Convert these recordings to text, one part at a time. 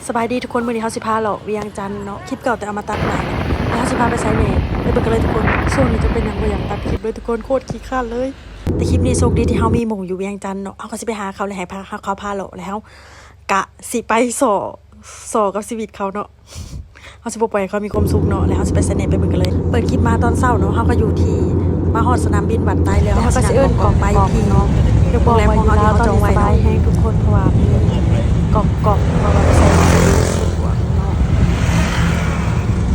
ສະບາຍດີທຸກຄົນ ມື້ນີ້ເຮົາຊິພາເລາະວຽງຈັນເນາະ ຄລິບເກົ່າແຕ່ເອົາມາຕັດໃໝ່ ແລ້ວເຮົາຊິພາໄປໃສແດ່ ໄປເບິ່ງກັນເລີຍທຸກຄົນ. ຊ່ວງນີ້ຈະເປັນຫຍັງບໍ່ຢາກຕັດຄລິບເລີຍທຸກຄົນ ໂຄດຂີ້ຄ້ານເລີຍ. ແຕ່ຄລິບນີ້ໂຊກດີທີ່ເຮົາມີໝູ່ຢູ່ວຽງຈັນເນາະ ເຮົາກໍຊິໄປຫາເຂົາ ແລ້ວໃຫ້ພາ ເຂົາພາເລາະ ແລ້ວເຮົາກະຊິໄປສໍ້ ສໍ້ກັບຊີວິດເຂົາເນາະ. ເຮົາຊິບໍ່ປ່ອຍໃຫ້ເຂົາມີຄວາມສຸກເນາະ ແລ້ວເຮົາຊິໄປໃສ່ແໜ້ ໄປເບິ່ງກັນເລີຍ. ເປີດຄລິບມາຕອນເຊົ້າເນາະ ເຮົາກໍຢູ່ທີ່ ມາຮອດສະໜາມບິນວັດໄຕແລ້ວ ເຮົາກໍຊິເອີ້ນກອກໄປທີ່ໂຮງແຮມຂອງເຮົາທີ່ເຮົາຈອງໄວ້ເນາະ. ເພາະວ່າມີກອກໆ ເພາະວ່າໄປໃສ່ສະດວກເນາະ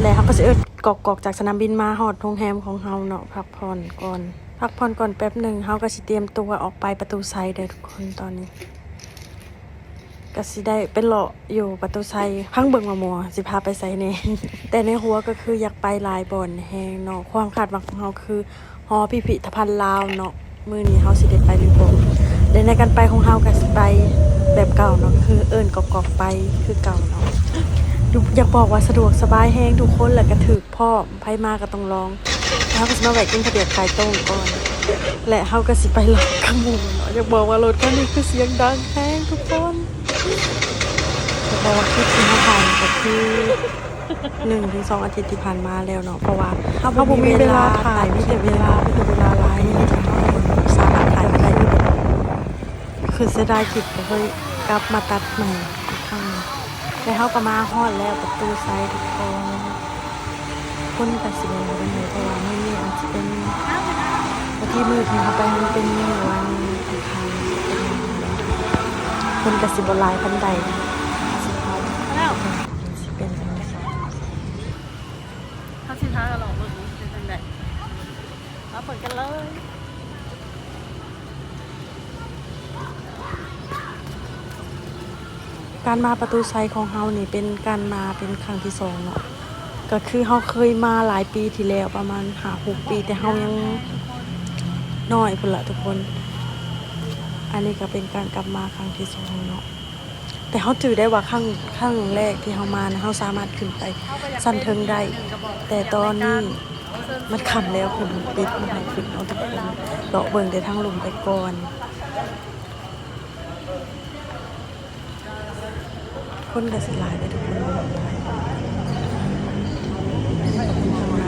ແລ້ວເຮົາກໍຊິເອີ້ນກອກໆ ຈາກສະໜາມບິນມາຮອດໂຮງແຮມຂອງເຮົາເນາະ ພັກຜ່ອນກ່ອນ ພັກຜ່ອນກ່ອນແປັບໜຶ່ງ ເຮົາກໍຊິຕຽມຕົວອອກໄປປະຕູໄຊເດີທຸກຄົນ. ຕອນນີ້ ກະຊິໄດ້ໄປເລາະຢູ່ປະຕູໄຊ ພັງເບິ່ງວ່າໝໍຊິພາໄປໃສແດ່ ແຕ່ໃນຫົວກໍຄືຢາກໄປຫຼາຍບ່ອນແຮງເນາະ. ຄວາມຄາດຫວັງຂອງເຮົາຄືຫໍພິພິທະພັນລາວເນາະ ມື້ນີ້ເຮົາຊິໄດ້ໄປຫຼືບໍ່ ແລະ ໃນການໄປຂອງເຮົາກໍຊິໄປແບບເກົ່າເນາະ ຄືເອີ້ນກອກໆໄປຄືເກົ່າເນາະ. ຢາກບອກວ່າສະດວກສະບາຍແຮງທຸກຄົນ ແລະ ກະຖືກພ້ອມ ໃຜມາກໍຕ້ອງລອງ. ເຮົາກໍຊິມາແວະກິນເຂົ້າດຽວຂາຍໂຕ້ງກ່ອນ ແລະ ເຮົາກໍຊິໄປເລາະກັບໝູ່ເນາະ. ຢາກບອກວ່າລົດຄັນນີ້ຄືສຽງດັງແຮງທຸກຄົນ. ຢາກບອກວ່າຄລິບທີ່ເຮົາຖ່າຍກໍຄືໜຶ່ງເຖິງສອງອາທິດທີ່ຜ່ານມາແລ້ວເນາະ ເພາະວ່າເຮົາບໍ່ມີເວລາຖ່າຍ ມີແຕ່ເວລາ ມີແຕ່ເວລາຫຼາຍ ມີແຕ່ເວລາຫຼາຍ ມີແຕ່ເວລາຫຼາຍ ມີແຕ່ເວລາຫຼາຍ ມີແຕ່ເວລາຫຼາຍ ຄືເສຍດາຍຄລິບ ກໍເລີຍກັບມາຕັດໃໝ່ອີກຄັ້ງ. ແຕ່ເຮົາກໍມາຮອດແລ້ວປະຕູໄຊທຸກຄົນ. ຄົນກໍຊິບໍ່ຫຼາຍປານໃດ ເພາະວ່າມື້ນີ້ອາດຈະເປັນ ແຕ່ທີ່ມື້ທີ່ເຮົາໄປມັນເປັນມື້ວັນອັງຄານ ຄົນກໍຊິບໍ່ຫຼາຍປານໃດ ຊິເປັນຈັ່ງໃດ. ເຮົາຊິພາກັນລອງເບິ່ງເປັນຈັ່ງໃດ ມາເບິ່ງກັນເລີຍ. ການມາປະຕູໄຊຂອງເຮົານີ້ເປັນການມາເປັນຄັ້ງທີສອງເນາະ ກໍຄືເຮົາເຄີຍມາຫຼາຍປີທີ່ແລ້ວ ປະມານຫ້າຫົກປີ ແຕ່ເຮົາຍັງນ້ອຍພຸ້ນລະທຸກຄົນ. ອັນນີ້ກໍເປັນການກັບມາຄັ້ງທີສອງເນາະ ແຕ່ເຮົາຈື່ໄດ້ວ່າຄັ້ງ ຄັ້ງແລກທີ່ເຮົາມານະ ເຮົາສາມາດຂຶ້ນໄປຊັ້ນເທິງໄດ້ ແຕ່ຕອນນີ້ມັນຄ່ຳແລ້ວ ເພິ່ນປິດບໍ່ໃຫ້ຂຶ້ນເນາະທຸກຄົນ. ເລາະເບິ່ງແຕ່ທາງລຸ່ມໄປກ່ອນ. ຄົນກໍຊິຫຼາຍເດ້ທຸກຄົນ ຄົນກໍຫຼາ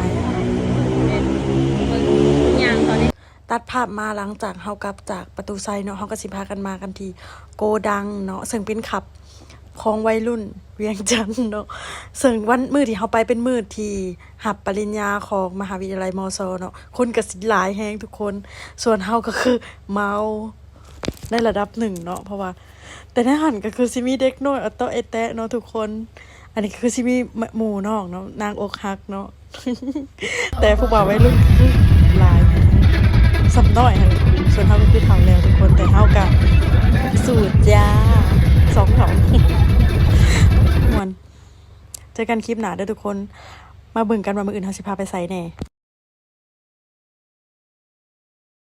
ຍ. ຕັດພາບມາຫຼັງຈາກເຮົາກັບຈາກປະຕູໄຊເນາະ ເຮົາກໍຊິພາກັນມາກັນທີ່ໂກດັງເນາະ ເຊິ່ງເປັນຄັບຂອງໄວລຸ້ນວຽງຈັນເນາະ ເຊິ່ງວັນ ມື້ທີ່ເຮົາໄປເປັນມື້ທີ່ຮັບປະລິນຍາຂອງມະຫາວິທະຍາໄລ ມຊ ເນາະ ຄົນກໍຊິຫຼາຍແຮງທຸກຄົນ. ສ່ວນເຮົາກໍຄືເມົາໃນລະດັບໜຶ່ງເນາະ ເພາະວ່າ ແຕ່ໃນຫັ້ນກໍຄືຊິມີເດັກນ້ອຍອະເຕາະແອະແຕະເນາະທຸກຄົນ. ອັນນີ້ຄືຊິມີໝ- ໝູ່ນ້ອງເນາະ ນາງອົກຫັກເນາະ ແຕ່ຜູ້ບ່າວໄວລຸ້ນຄືຫຼາຍ ສ່ຳນ້ອຍຫັ້ນແຫຼະ. ສ່ວນເຮົາກໍຄືເຖົ້າແລ້ວທຸກຄົນ ແຕ່ເຮົາກໍສູ້ຈ້າ ສອງເຖົ້າ ມ່ວນ. ເຈີກັນຄລິບໜ້າເດີທຸກຄົນ ມາເບິ່ງກັນວ່າມື້ອື່ນເຮົາຊິພາໄປໃສແດ່.